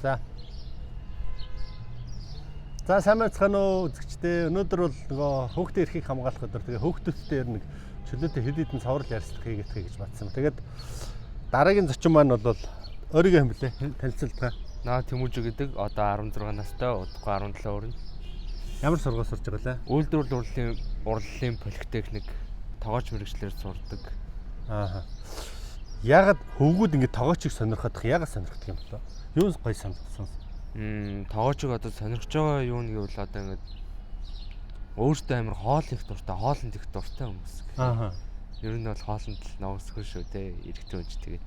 За. За, сайн байцгаана уу, үзэгчдээ. Өнөөдөр бол нөгөө хүүхдийн эрхийг хамгаалах өдөр. Тэгээ хүүхдүүдтэй ер нь нэг чөлөөтэй хэд хэдэн цоврал ярилцлага хийгээд гэж бодсон. Тэгээд дараагийн зочин маань бол өөрийгөө хэмблээ танилцуулгаа. Наа Тэмүүжи гэдэг, одоо 16 настай, удахгүй 17 өрнө. Ямар сургууль сурж байгаа лээ? Үйлдвэрлэл урлалын политехник тогооч мэргэжлээр сурдаг. Аа. Яагаад хөвгүүд ингэ тогоочийг сонирхох, яагаад сонирхдаг юм бэ? Юу гоё сонссон? Тогоочийг одоо сонирхож байгаа юу нэг гэвэл одоо ингэ өөртөө амар хоол их дуртай, хоолнд их дуртай хүмүүс. Аа. Ер нь бол хоолнд л новсгүй шүү дээ, эрэгтэй хүн ч тэгээд.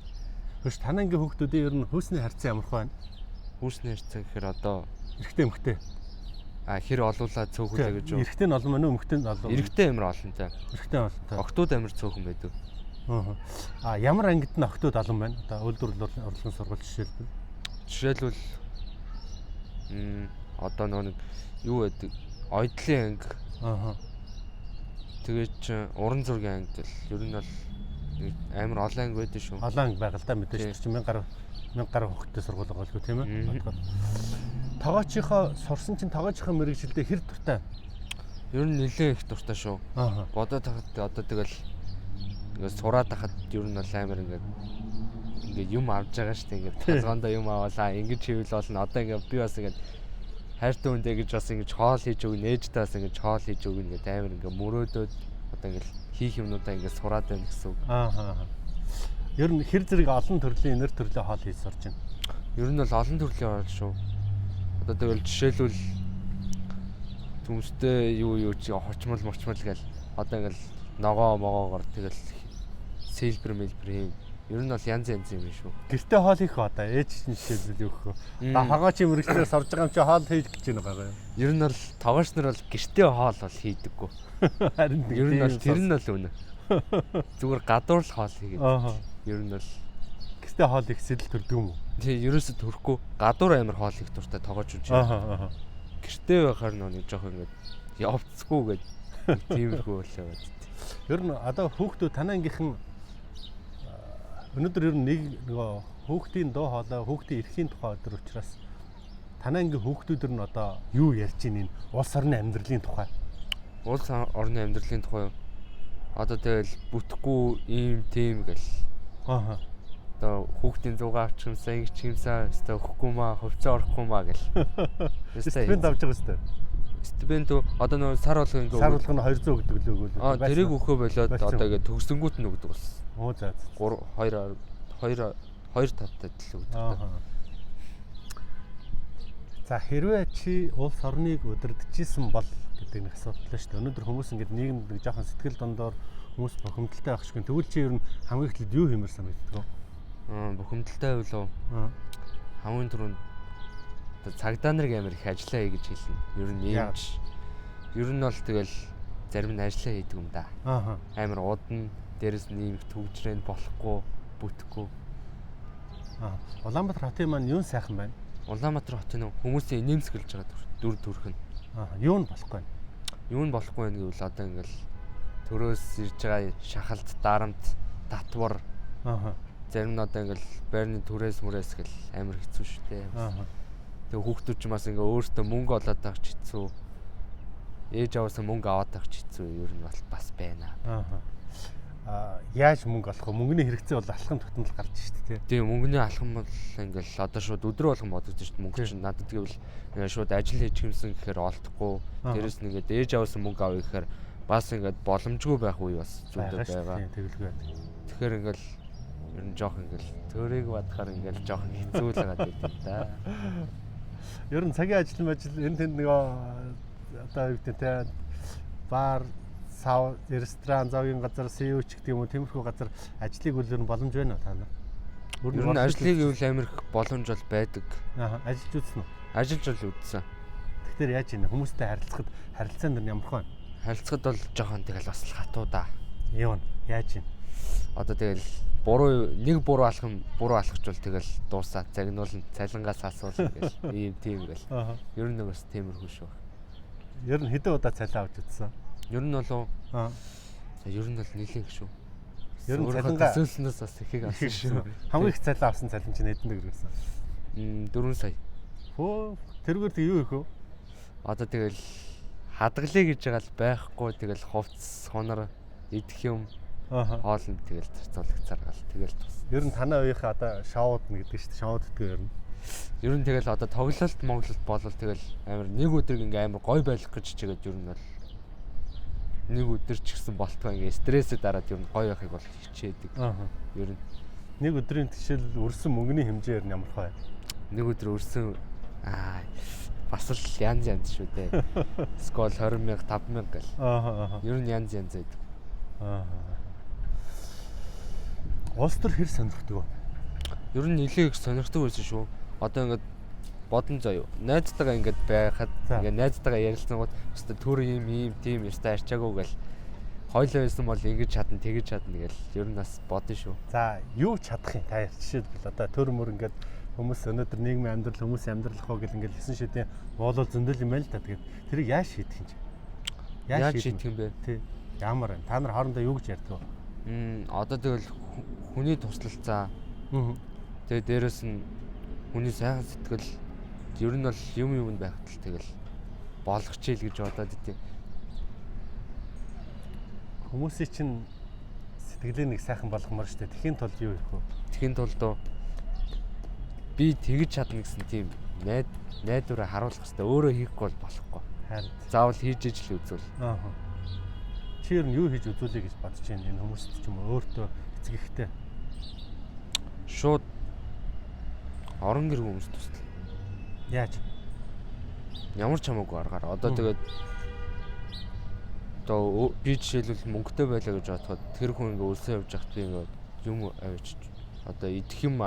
Хөш, танаа ингээ хүүхдүүдийн ер нь хүйсний харьцаа ямар хөө байна? Хүйсний харьцаа гэхээр одоо эрэгтэй эмэгтэй. А, хэр олуулаа цөөхөлээ гэж юу? Эрэгтэй нь олон мөн үү, эмэгтэй нь олон? Эрэгтэй амар олонтой. Эрэгтэй олонтой. Охтууд амар цөөхөн байдаг. Аа. А, ямар ангид нь охтууд олон байна? Одоо үйлдвэрлэл урлагийн сургууль жишээлбэл. Жишээлбэл одоо нөгөө нэг юу байдаг? Ойдлын анги. Аа. Тэгээд чи уран зургийн анги гэл ер нь бол амар олон анги байдаг шүү. Олон анги байгаа л да, мэдээж чи 1000 гаруй хүүхэдтэй сургууль байгаа л тийм ээ. Тогоочийнхоо сурсан чинь тогоочийнхоо мэргэжилдээ хэр дуртай? Ер нь нэлээд их дуртай шүү. Аа. Бодоод тахад одоо тэгэл ингээд сураад тахад ер нь бол амар ингээд ингээд юм авч байгаа шүү дээ. Ингээд толгоондоо юм аваалаа. Ингэж хийвэл болно. Одоо ингээд би бас ингээд хайртай хүндээ гэж бас ингэж хоол хийж өгнө, ээжтэй бас ингэж хоол хийж өгнө гэдэг амар ингээд мөрөөдөөд одоо ингээд хийх юмнуудаа ингээд сураад байна гэсэн үг. Аа. Ер нь хэр зэрэг олон төрлийн энер төрлийн хоол хийж сурч байна? Ер нь бол олон төрлийн хоол шүү. Одоо тэгэл жишээлбэл төмстэй юу юу чи хочмол мочмол гэл одоо ингээд ногоо могоогоор тэгэл сэлбэр мэлбэр юм. Ер нь бол янз янз юм шүү. Гэртээ хоол хийх одоо ээж чинь жишээлбэл юу гэх вэ? Тогоочийн мэргэжлээр сурж байгаа юм чи хоол хийж гэж байна байгаа юм. Ер нь бол тогооч нар бол гэртээ хоол бол хийдэггүй. Харин ер нь бол тэр нь бол үнэ. Зүгээр гадуур л хоол хийгээд. Аа. Ер нь бол гэртээ хоол хийх сэтэл төрдөг юм уу? Тий, ерөөсө төрөхгүй. Гадуур амар хоол хийх дуртай тогооч үжи. Аа. Гэртээ байхаар нэг жоох ингээд явцгүй гээд тиймэрхүү бол яваад. Ер нь одоо хүүхдүүд танаа ангийнхан өнөөдөр ер нь нэг нөгөө хүүхдийн дуу хоолой, хүүхдийн эрхийн тухай өдөр учраас танаа ангийн хүүхдүүд ер нь одоо юу ярьж ийн, энэ улс орны амьдралын тухай? Улс орны амьдралын тухай юу? Одоо тэгэл бүтэхгүй ийм тийм гэл. Аа. Одоо хүүхдийн зугаа авчих юмсаа, ингэж юмсаа, өстой өгөхгүй маа, хувьцаа орохгүй маа гэл. Стипенд авч байгаа өстой. Стипенд одоо нөгөө сар болгон ингээ сар болгоно 200 өгдөг лөө өгөөл. Аа, тэрийг өгөхөө болоод одоо ингээ төгсөнгүүт нь өгдөг болсон. Оо, за. 3 2 2 2 тавтай л өгдөг. Аа. За, хэрвээ чи улс орныг удирдахжсэн бол гэдэг нэг асуудал шүү дээ. Өнөөдөр хүмүүс ингээд нийгэмд нэг жоохон сэтгэл дундуур хүмүүс бухимдалтай байх шиг. Тэгвэл чи ер нь хамгийн эхлээд юу хиймээр санагддаг вэ? Аа, бухимдалтай байв лөө. Аа. Хамгийн түрүүнд одоо цагдаа нарыг амар их ажиллаа хий гэж хэлнэ. Ер нь иймч. Ер нь бол тэгэл зарим нь ажиллаа хийдэг юм да. Аа. Амар удна, дээрэс нь ийм их төгжрээнд болохгүй, бүтэхгүй. Аа. Улаанбаатар хотын маань юун сайхан байна? Улаанбаатар хотын хүмүүсийн инээмсэглэж байгаа дүр төрх нь. Аа, юу нь болохгүй байна? Юу нь болохгүй байна гэвэл одоо ингээл төрөөс ирж байгаа шахалт, дарамт, татвар. Аа. Зарим нь одоо ингээл байрны түрээс мүрээс гэл амар хэцүү шүү дээ. Аа. Тэгээ хүүхдүүд ч бас ингээ өөртөө мөнгө олоод авах ч хэцүү. Ээж аваасаа мөнгө аваад авах ч хэцүү. Ер нь бол бас байна. Аа. Аа, яаж мөнгө олох вэ? Мөнгөний хэрэгцээ бол алхам тутамд л гарч шүү дээ, тий. Тийм, мөнгөний алхам бол ингээл одоо шууд өдрө болгон бодогдсон шүү дээ. Мөнгө чинь надад гэвэл ингээ шууд ажил хийж юмсан гэхээр олдохгүй. Дээрээс нь ингээд ээж аваасаа мөнгө авъя гэхээр бас ингээд боломжгүй байх үе бас зөндөө байгаа. Тийм, тэгэлгүй байдаг. Тэгэхээр ингээл ер нь жоох ингээл төрийг бодохоор ингээл жоох хэцүү л байгаа гэдэг да. Ер нь цагийн ажил мажил энэ тэнд нөгөө одоо юу гэдэг те бар, сав, ресторан, зоогийн газар, СЮ ч гэдэг юм уу, тиймэрхүү газар ажлыг үл ер нь боломж байна уу та нар? Ер нь ажлыг гэвэл амар их боломж бол байдаг. Аа, ажиллаж үзсэн үү? Ажиллаж бол үзсэн. Тэгэхээр яаж ийнэ? Хүмүүстэй харилцахад харилцаанд нь ямар хөө? Харилцахад бол жоохон тэгэл бас л хатуу да. Юу вэ? Яаж ийн? Одоо тэгэл буруу нэг буруу алхам буруу алхачвал тэгэл дуусаа загнуулна, цалингаас асуулна гэл ийм тийм гэл. Ер нь бас тиймэрхүү шүү. Ер нь хэдэн удаа цалин авч үзсэн? Ер нь болов. Аа. За, ер нь бол нэлээн шүү. Ер нь цалингаа төсөөлснөөс бас ихийг авсан шүү. Хамгийн их цалин авсан цалин чинь хэдэн төгрөг байсан? 4 сая. Хөө тэргээр тэг юу их вэ? Одоо тэгэл хадгалъя гэж байгаа л байхгүй тэгэл хувцс хонор идэх юм хоол нь тэгэл зарцуулагцаар гал тэгэл тус. Ер нь танай үеийнхээ одоо шоудна гэдэг шүү дээ. Шоуддгүй ер нь. Ер нь тэгэл одоо тоглолт монголт болол тэгэл амар нэг өдөр ингээ амар гой байх гэж чигээд ер нь бол нэг өдөр ч гэсэн болтгоо ингээ стрессээ дараад ер нь гой байхыг бол хичээдэг. Ер нь нэг өдрийн жишээл өрсөн мөнгөний хэмжээ ер нь ямар хаа? Нэг өдөр өрсөн бас л янз янз шүү дээ. Скол 20 мянга 5 мянга гэл. Ер нь янз янз байдаг. Улс төр хэр сонирхдаг вэ? Ер нь нэлээд их сонирхдаг байсан шүү. Одоо ингээд бодон заяа. Найзтайгаа ингээд байхад ингээд найзтайгаа ярилцсангууд өстө төр ийм ийм тийм ёстой арчаагүй гэл. Хойлоо байсан бол ингэж чадна, тэгэж чадна гэл ер нь бас бодно шүү. За, юу чадах юм? Та жишээлбэл одоо төр мөр ингээд хүмүүс өнөөдөр нийгмийн амьдрал, хүмүүсийн амьдрал хоо гэл ингээд 9 шидийн буулал зөндөл юм байна л та. Тэгээд тэрийг яаж шийдэх юм чи? Яаж шийдэх юм бэ? Тий. Ямар вэ? Та нар хоорондоо юу гэж ярьдаг вэ? Одоо тэгэл хүний туслалцаа. Тэгээ дээрэс нь хүний сайхан сэтгэл ер нь бол юм юмд байхад л тэгэл болгочихъя л гэж бодоод идэв. Хүмүүсийн чинь сэтгэлээ нэг сайхан болгомоор штэ. Тэхийн тулд юу хийх вэ? Тэхийн тулд би тэгж чадна гэсэн тийм найдвараа харуулах хэрэгтэй. Өөрөө хийхгүй бол болохгүй. Харин заавал хийж ижил үзвэл. Чи ер нь юу хийж үзүүлэе гэж бодож байна энэ хүмүүст ч юм уу өөртөө эцэг ихтэй? Шууд орон гэр хүмүүс туслана. Яаж? Ямар ч хамаагүй аргаар. Одоо тэгээд одоо би жишээлбэл мөнгөтэй байлаа гэж бодоход тэр хүн ингээ өлсөө явж байхад би ингээ юм авчиж одоо идэх юм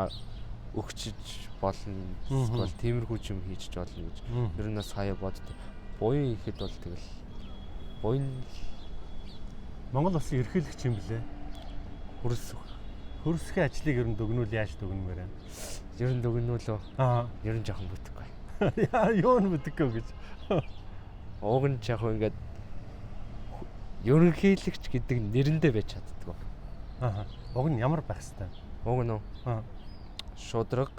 өгчиж болно. Эсвэл тиймэрхүү юм хийчих болно гэж. Ер нь бас хаяа боддог. Буян ихэд бол тэгэл буян Монгол улсын ерхийлэгч юм блэ? Хөрс. Хөрсхийн ажлыг ер нь дүгнүүл яаж дүгнэмээр байна? Ер нь дүгнүүлөө. Ер нь жоохон бүтэхгүй. Яа, юу нь бүтэхгүй гэж. Ууг нь яг ингээд ерөнхийлөгч гэдэг нэрэндээ байж чаддгүй. Уг нь ямар байх хэвтэй? Уг нь шудраг,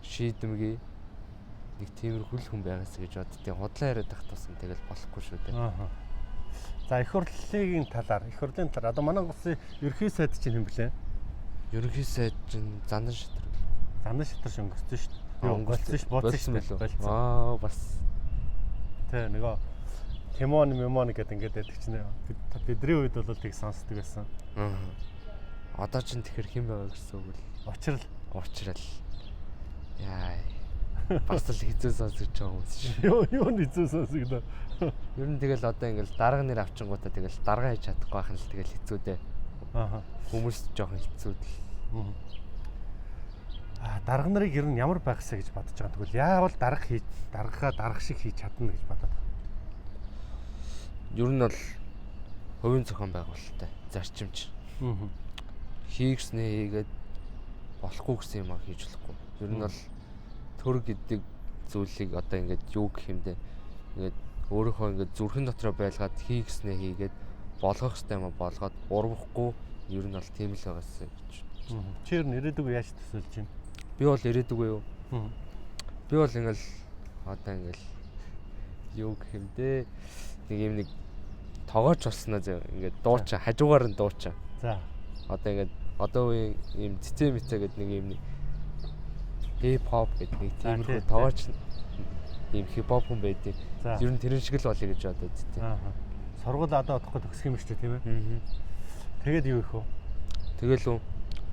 шийдэмгий нэг тиймэрхүү л хүн байгаасаа гэж боддیں۔ Худлаа яриад байх тусам тэгэл болохгүй шүү дээ. За, эх хурлын талаар, эх хурлын талаар одоо манай улсын ерөнхий сайд чинь хэн блэ? Ерөнхий сайд чинь Зандан Шатар. Зандан Шатар өнгөрсөн шүү дээ. Юу болцсон шүү, бууцсан шүү дээ. Аа, бас. Тэ нөгөө Тимон Мимон гэдэг ингээд байдаг чинь бидний үед бол тийг сонсдог байсан. Одоо чинь тэгэхэр хэн байгаа гэсэн үг л. Учрал. Яа. Бас л хэзээ сонсож байгаа юм шүү. Юу нь хэзээ сонсогдоо. Ер нь тэгэл одоо ингээл дарга нэр авчингуудаа тэгэл дарга хийж чадахгүй байх нь л тэгэл хэцүү дээ. Хүмүүс жоохон хэцүү л. Дарга нарыг ер нь ямар байхсаа гэж бодож байгаа. Тэгвэл яавал дарга хийж даргахаа дарга шиг хийж чадна гэж бодоод байгаа. Ер нь бол хувийн зохион байгуулалттай зарчимч. Хийгснээ хийгээд болохгүй гэсэн юм а хийж болохгүй. Ер нь бол төр гэдэг зүйлийг одоо ингээд юу гэх юм бэ? Ингээд өөрийнхөө ингээд зүрхэн дотроо байлгаад хийгснээ хийгээд болгох хэрэгтэй юм а болгоод урвахгүй ер нь бол тийм л байгаасаа гэж. Чи ер нь ирээдүг яаж төсөөлж байна? Би бол ирээдүг юу? Би бол ингээл одоо ингээл юу гэх юм бэ? Нэг юм нэг тогооч болсноо зөө. Ингээд дуучаа, хажуугаар нь дуучаа. За. Одоо ингээд одоо үеийн ийм цэцэ мэцэ гэдэг нэг юм нэг хип хоп гэдэг нэг тиймэрхүү тогооч ийм хип хоп хүн байдаг. Ер нь тэрэн шиг л болъё гэж бодод тийм. Сургууль одоо одохгүй төгсөх юм шүү дээ, тийм ээ. Тэгээд юу их вэ? Тэгэл үү.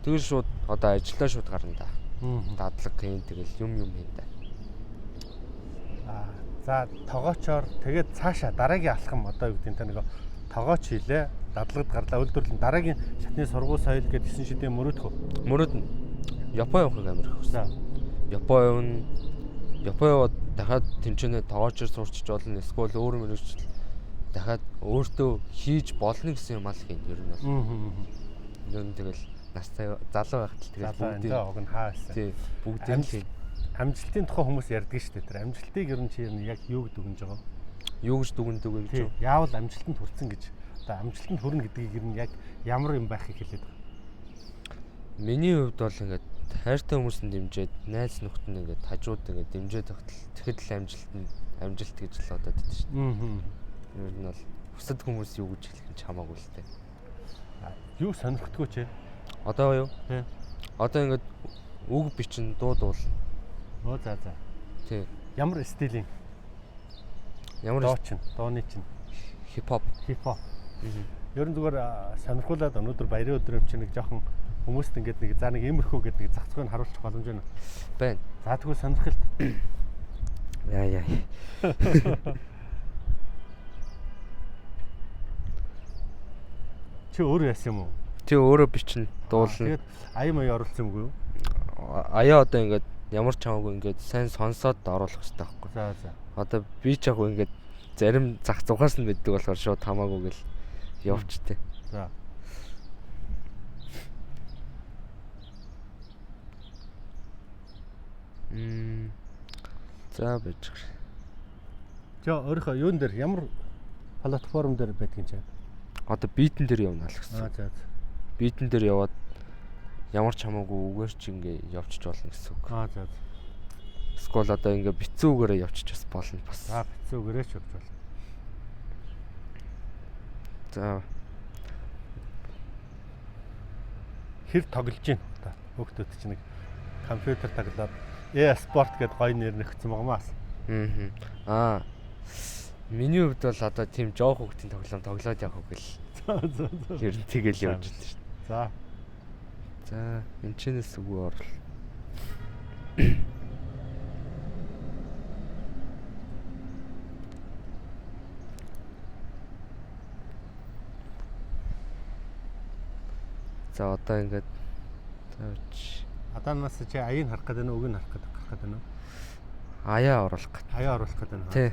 Тэгэл шууд одоо ажиллаа шууд гарна да. Дадлаг хийн тэгэл юм хийн да. За тогоочоор тэгээд цаашаа дараагийн алхам одоо юу гэдэг нь та нэг тогооч хийлээ. Дадлагад гарлаа. Үйлдвэрлэл дараагийн шатны сургууль соёл гэдэг 9 шидийн мөрөөдөх үү? Мөрөөднө. Япон явахыг амар их хүсэн. Япон явна. Япон яваад дахиад тэнцэнэ тогоочоор сурчиж болно. Эсвэл өөр мөрөөдөл дахиад өөртөө хийж болно гэсэн юм ал хийн ер нь бол. Ер нь тэгэл настай залуу байхад л тэгэл бүгдийг уг нь хаа байсан. Тий, бүгдийг л хийн. Амжилтын тухай хүмүүс ярьдаг шүү дээ. Тэр амжилтыг ер нь чи ер нь яг юу гэж дүгнэж байгаа? Юу гэж дүгнэдэг вэ гэж юу? Яавал амжилтанд хүрсэн гэж. Одоо амжилтанд хүрнэ гэдгийг ер нь яг ямар юм байхыг хэлээд байгаа. Миний хувьд бол ингээд хайртай хүмүүс нь дэмжиэд, найз нөхд нь ингээд хажууд ингээд дэмжиэд тогтол тэгэхэд л амжилт нь амжилт гэж л бодоод байдаг шүү дээ. Ер нь бол бусад хүмүүс юу гэж хэлэх нь ч хамаагүй л дээ. Юу сонирхдгоо чи? Одоо юу? Тий. Одоо ингээд үг бичин, дуу дуулна. Оо за за. Тий. Ямар стилийн? Ямар Доо чинь, дооны чинь, хипхоп. хипхоп. Ер нь зүгээр сонирхуулаад өнөөдөр баярын өдөр юм чинь нэг жоохон хүмүүст ингээд нэг за нэг иймэрхүү гэдэг нэг зах зүйн харуулчих боломж байна. Байна. За тэгвэл сонирхолт. Яа яа. Чи өөрөө яасан юм уу? Тий өөрөө бичин, дуулна. Тэгээд аян маяг оруулсан юм уу юу? Аяа одоо ингээд ямар ч хамаагүй ингээд сайн сонсоод оруулах хэрэгтэй байхгүй. За за. Одоо би ч яг ингээд зарим зах зугаас нь мэддэг болохоор шууд хамаагүй гэл явчтэй. За. За байж. Чи өөрийнхөө юун дээр ямар платформ дээр байдгийг чи? Одоо битэн дээр явна л гэсэн. Аа за за. Битэн дээр яваад ямар ч хамаагүй үгээр ч ингээ явчих болно гэсэн үг. Аа за за. Эсвэл одоо ингээ битцүү үгээрээ явчих бас болно бас. За битцүү үгээрээ ч явж болно. За Хэр тоглож гин та хүүхдүүд чинь нэг компьютер тоглоод e-sport гэдээ гоё нэр нөхцөн багмаас. Аа. Миний хувьд бол одоо тийм жоох хүүхдийн тоглоом тоглоод явах гэл. За за за. Ер нь тэгэл явж л шүү дээ. За. За, энэ чинээс үгүй орол. За одоо ингээд тавьч. Адаанаас чи аяыг харах гэдэг нь үгийг харах гэдэг гарах гэдэг нь. Аяа оруулах гэдэг. Аяа оруулах гэдэг нь. Тий.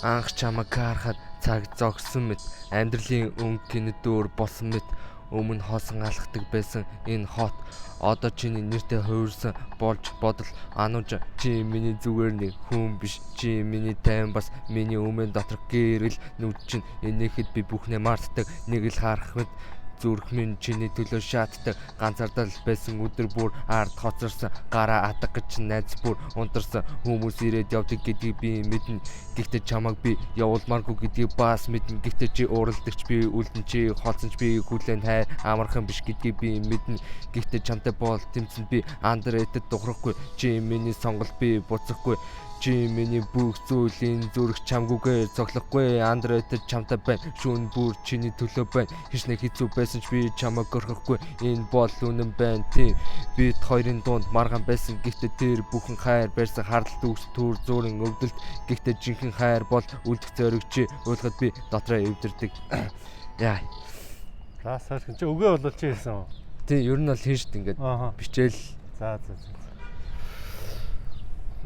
Анх чамайг харахад цаг зогссон мэт, амьдралын өнгө гинэд дөр болсон мэт, өмнө хоосон алхдаг байсан энэ хот одоо чиний нэртэй хувирсан болж бодол анууж. Чи миний зүгээр нэг хүн биш, чи миний тайван бас миний өмнө доторх гэрэл нүд чинь энэхэд би бүхнээ мартдаг. Нэг л харах мэт зүрх минь чиний төлөө шаатдаг. Ганцаардал байсан өдөр бүр ард хоцорсон, гараа атга гэж найз бүр унтарсан. Хүмүүс ирээд явдаг гэдгийг би мэднэ, гэхдээ чамайг би явуулмааргүй гэдгийг бас мэднэ. Гэхдээ чи ууралдагч би үлдэн, чи холсон ч би хүлээн хайр амархан биш гэдгийг би мэднэ. Гэхдээ чамтай бол тэмцэн би андер этэд духрахгүй. Чи миний сонголт би буцахгүй. Чи миний бүх зүйлийн зүрх чамгүйгээр цоглохгүй. Андер этэд чамтай байна, шүүн бүр чиний төлөө байна. Хичнээн хэцүү байсан ч би чамайг орхихгүй. Энэ бол үнэн байна тийм. Бид хоёрын дунд маргаан байсан, гэхдээ тэр бүхэн хайр барьсан. Хардалт үгс төр зуурын өвдөлт, гэхдээ жинхэнэ хайр бол үлдэх зориг. Чи уйлахад би дотроо эвдэрдэг. Яа. За сайхан. Чи үгээ бол чи хэлсэн үү? Тий, ер нь бол хэн шт ингээд бичээл. За за за.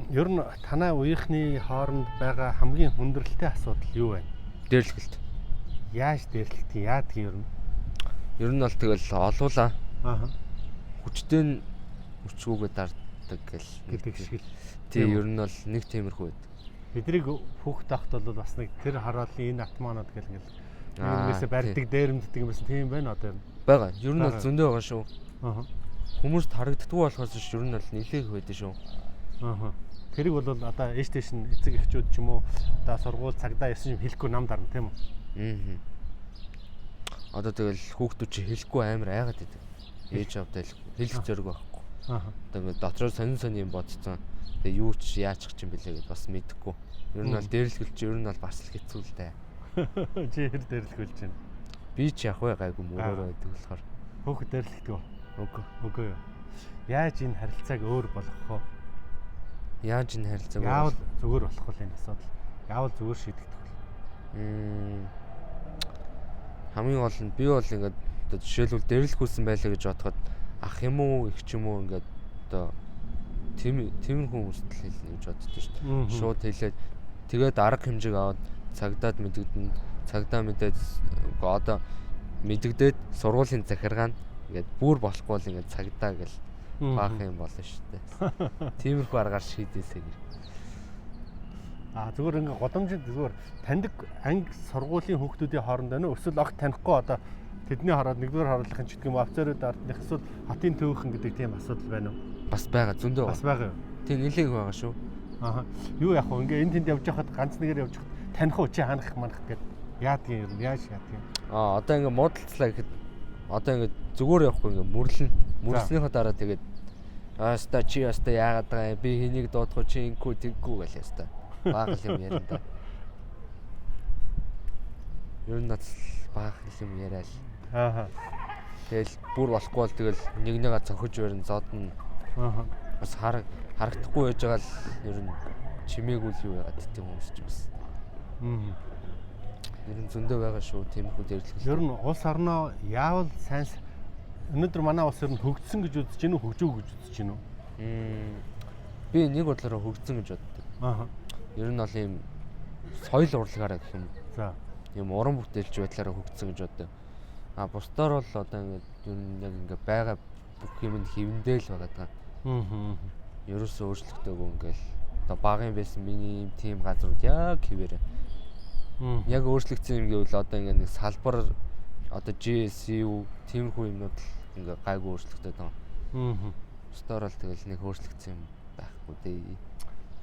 Ер нь танай үеийнхний хооронд байгаа хамгийн хүндрэлтэй асуудал юу вэ? Дээрлэхэлт. Яаж дээрлэхдгийг, яадгийг ер нь? Ер нь бол тэгэл олуула. Аа. Хүчтэй нь өчгүүгээ дарддаг гэл гэдэг шиг л. Тий, ер нь бол нэг тиймэрхүү байд. Тэдрийг хүүхд авахт бол бас нэг тэр хараалын энэ атмаанууд гэл ингээл юмнээсээ барьдаг, дээрэмддэг юм байсан тийм байна одоо юм. Байгаа. Ер нь бол зөндөө байгаа шүү. Аа. Хүмүүст харагддаггүй болохоос ш ер нь бол нэлээх байдаг шүү. Аа. Тэрийг бол одоо ээж тэш нь эцэг эхчүүд ч юм уу одоо сургууль цагдаа ясан юм хэлэхгүй нам дарна тийм үү? Аа. Одоо тэгэл хүүхдүүд чи хэлэхгүй амар айгаад байдаг. Ээж авдаа хэлэх зориг байхгүй. Аа. Одоо ингээд дотроо сонин сонин юм бодцсон. Тэгээ юу ч яачих юм бэлээ гэд бас мэдэхгүй. Ер нь бол дээрлэхэл чи ер нь бол бас л хэцүү л дээ. Чи хэр дээрлэхүүлж байна? Би ч яг вэ гайгүй мөрөөрөө байдаг болохоор. Хөөх дээрлэхдэг үү? Үгүй. Үгүй юу. Яаж энэ харилцааг өөр болгох вэ? Яаж энэ харилцааг яавал зүгээр болох вэ энэ асуудал? Яавал зүгээр шийдэгдэх вэ? Хамгийн гол нь би бол ингээд одоо жишээлбэл дэрлэхүүлсэн байлаа гэж бодоход ах юм уу их ч юм уу ингээд одоо тиймэрхүү хүмүүст л хэлнэ гэж боддоо шүү дээ. Шууд хэлээд тэгээд арга хэмжээг аваад цагдаад мэдэгдэн, цагдаа мэдээд одоо мэдэгдээд сургуулийн захиргаа нь ингээд бүр болохгүй бол ингээд цагдаа гэл баах юм болно шүү дээ. Тиймэрхүү аргаар шийдээсэй гэж. А зүгээр ингээ годамжинд зүгээр таньдаг анги сургуулийн хүүхдүүдийн хооронд байна уу? Эсвэл огт танихгүй одоо тэдний хороод нэгдүгээр хорооллын ч гэдэг юм уу, офицерууд ардных эсвэл хотын төвийнхэн гэдэг тийм асуудал байна уу? Бас байгаа, зөндөө. Бас байгаа юу? Тийм нэлээг байгаа шүү. Аха. Юу яах вэ? Ингээ энэ тэнд явж байхад ганц нэгээр явж байхад таних уу чи ханах манах гэд яадгийн юм яаж яадгийн. Аа одоо ингээ муудалцлаа гэхэд одоо ингээ зүгээр явахгүй ингээ мөрлөн. Мөрлснийхөө дараа тэгээд аста чи аста яагаад байгаа юм? Би хэнийг дуудах вэ? Чи ингэхгүй тэггүй гэл яста. Бага юм ярина да. Ер нь нац бага юм яриа л. Ааха. Тэгэл бүр болохгүй бол тэгэл нэг нэгэ цохиж барин зодно. Ааха. Бас харагдахгүй байж байгаа л ер нь чимээгүй л юу яагаад тийм хүмүүс ч бас. Ер нь зөндөө байгаа шүү тиймэрхүү дэрлэг. Ер нь улс орноо яавал сайн өнөөдөр манай улс ер нь хөгжсөн гэж үзэж гинүү хөгжөөг гэж үзэж гинүү? Би нэг бодлороо хөгжсөн гэж боддог. Ааха. Ер нь бол ийм соёл урлагаараа гэх юм. За. Ийм уран бүтээлч байдлаараа хөгжсөн гэж боддог. А бусдаар бол одоо ингээд ер нь яг ингээд байгаа бүх юм нь хэвэндээ л байгаа даа. Ерөөсөө өөрчлөгдөөгүй ингээл одоо багын байсан миний ийм тийм газрууд яг хэвээрээ. Яг өөрчлөгдсөн юм гэвэл одоо ингээд нэг салбар одоо GSU тиймэрхүү юмнууд л ингээд гайгүй өөрчлөгдөд байгаа. Бусдаар бол тэгэл нэг өөрчлөгдсөн юм байхгүй дээ.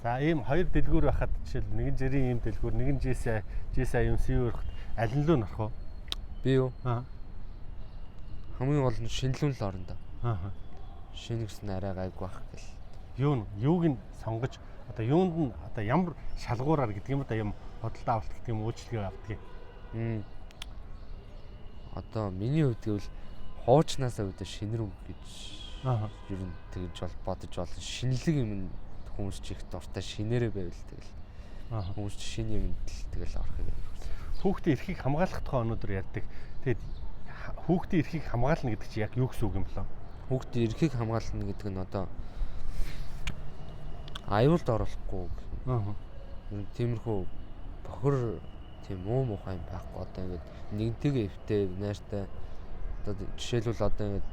За ийм хоёр дэлгүүр байхад жишээл нэг нь жирийн ийм дэлгүүр, нэг нь GSI, GSI MCU өрхөд аль нь лөө нөрөх вэ? Би юу? Аа. Хамгийн гол нь шинэлүүн л орно доо. Аа. Шинэ гэсэн арай гайгүй байх гэл. Юу нь юуг нь сонгож одоо юунд нь одоо ямар шалгуураар гэдэг юм одоо юм худалдаа авалт гэдэг юм үйлчлэгээ авдаг юм. Одоо миний хувьд гэвэл хуучнаасаа үүдээ шинэ рүү гэж ер нь тэгж бол бодож болно. Шинэлэг юм хүмүүс ч их дуртай шинээрээ байвал тэгэл. Хүмүүс ч шинэ юмд л тэгэл орох юм. Хүүхдийн эрхийг хамгаалах тухай өнөөдөр ярьдаг. Тэгээд хүүхдийн эрхийг хамгаална гэдэг чинь яг юу гэсэн үг юм бэлээ? Хүүхдийн эрхийг хамгаална гэдэг нь одоо аюулд оруулахгүй. Тиймэрхүү бохор тийм муу мухай юм байхгүй. Одоо ингээд нэгнтэйгээ эвтэй найртай. Одоо жишээлбэл одоо ингээд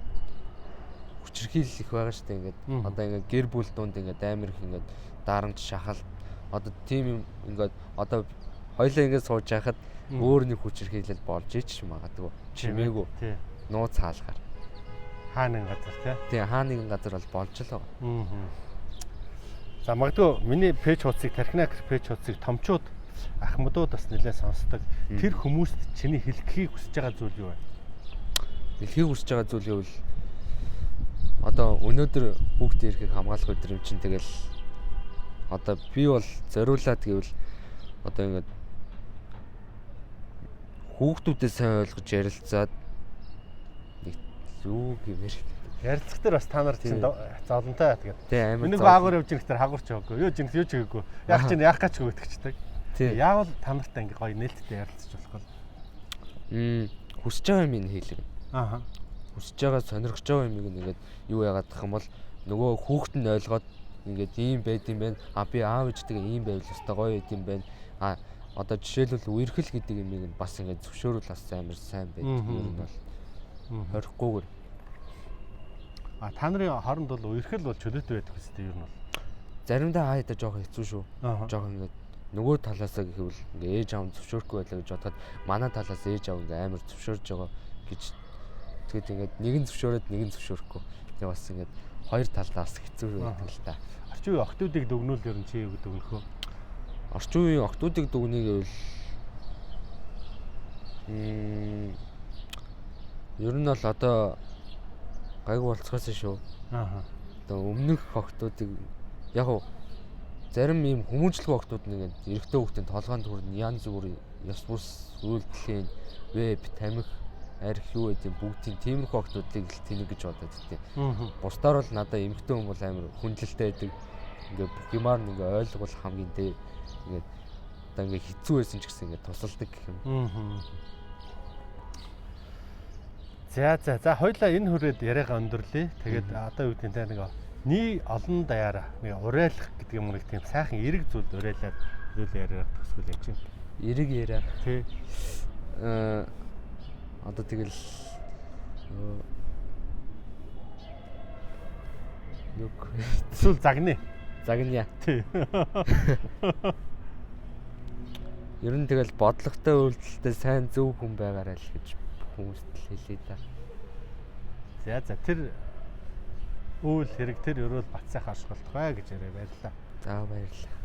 хүчирхийлэл их байгаа шүү дээ ингээд. Одоо ингээд гэр бүл дунд ингээд амар их ингээд дарамт шахалт одоо тийм юм ингээд одоо хоёлаа ингээд сууж байхад өөр нэг хүчирхийлэл болж ич магадгүй чимээгүй нууц хаалгаар хаа нэгэн газар тий. Тий хаа нэгэн газар бол болж л байгаа. За магадгүй миний пэйж хуудсыг Тархинакер пэйж хуудсыг томчууд ахмадууд бас нэлээд сонсдог. Тэр хүмүүст чиний хэлэхийг хүсэж байгаа зүйл юу вэ? Хэлэхийг хүсэж байгаа зүйл гэвэл одоо өнөөдөр хүүхдийн эрхийг хамгаалах өдөр юм чинь тэгэл одоо би бол зориулаад гэвэл одоо ингээд хүүхдүүдээ сайн ойлгож ярилцаад нэг юу гэмээр ярилцах дээр бас та нар чинь зовлонтой тэгээд. Миний хаагур явж ирэх дээр хаагур ч өгөхгүй. Юу жинх юу ч өгөхгүй. Яг чинь яах гэж өгдөгчдөг. Яавал та нартай ингээ гоё нээлттэй ярилцаж болох вэ? Хүсэж байгаа юм хийлэг. Аа. Хүсэж байгаа сонирхож байгаа юмыг ингээд юу яагаад гэх юм бол нөгөө хүүхэд нь ойлгоод ингээд ийм байд юм байна. А би аав ээжтэйгээ ийм байвал өстой гоё байд юм байна. А одоо жишээлбэл үерхэл гэдэг юмыг нь бас ингээд зөвшөөрөл бас амар сайн байдаг юм бол хорихгүйгээр. А та нарын хооронд бол үерхэл бол чөлөөтэй байдаг үстэй ер нь бол. Заримдаа хаяада жоох хэцүү шүү. Жоох ингээд нөгөө талаасаа гэхвэл ингээ ээж аав зөвшөөрөхгүй байлаа гэж бодоход манай талаас ээж аав ингээ амар зөвшөөрж байгаа гэж тэгэд ингээд нэг нь зөвшөөрөөд нэг нь зөвшөөрөхгүй. Тэгээ бас ингээд хоёр талдаа бас хэцүү байдаг л та. Орчин үеийн охтуудыг дүгнүүл ер нь чи юу гэдэг вэ? Орчин үеийн охтуудыг дүгнэе гэвэл ер нь бол одоо гайгүй болцгоосон шүү. Аа. Одоо өмнөх охтуудыг яг уу зарим ийм хүмүүжлэг охтууд нэг эрэгтэй хүүхдийн толгойн төрн янз бүр ёс бүс үйлдэлийн веб, тамхи, арх юу гэдэг бүгдийн тиймэрхүү охтуудыг л тэнэг гэж бодоод идэв. Бусдаар бол надаа эмэгтэй хүн бол амар хүндлэлтэй байдаг. Ингээ бүх юмар нь ингээ ойлгол хамгийн дээ. Ингээд одоо ингээ хэцүү байсан ч гэсэн ингээ тусалдаг гэх юм. За за за хоёлаа энэ хүрээд яриагаа өндөрлөе. Тэгээд одоо юу гэдэг нь нэг нэг олон даяараа нэг уриалах гэдэг юм нэг тийм сайхан эерэг зүйлд уриалаад зүйл яриагаа төгсгөл яаж юм. Эерэг яриа. Тий. Одоо тэгэл юг Эсвэл загнэ. Загная. Тий. Ер нь тэгэл бодлоготой үйлдэлтэй сайн зөв хүн байгаарай л гэж хүмүүст л хэлье да. За за тэр үйл хэрэг тэр өрөөл бат сайхан оршголтгой гэж яриа баярлаа. За баярлалаа.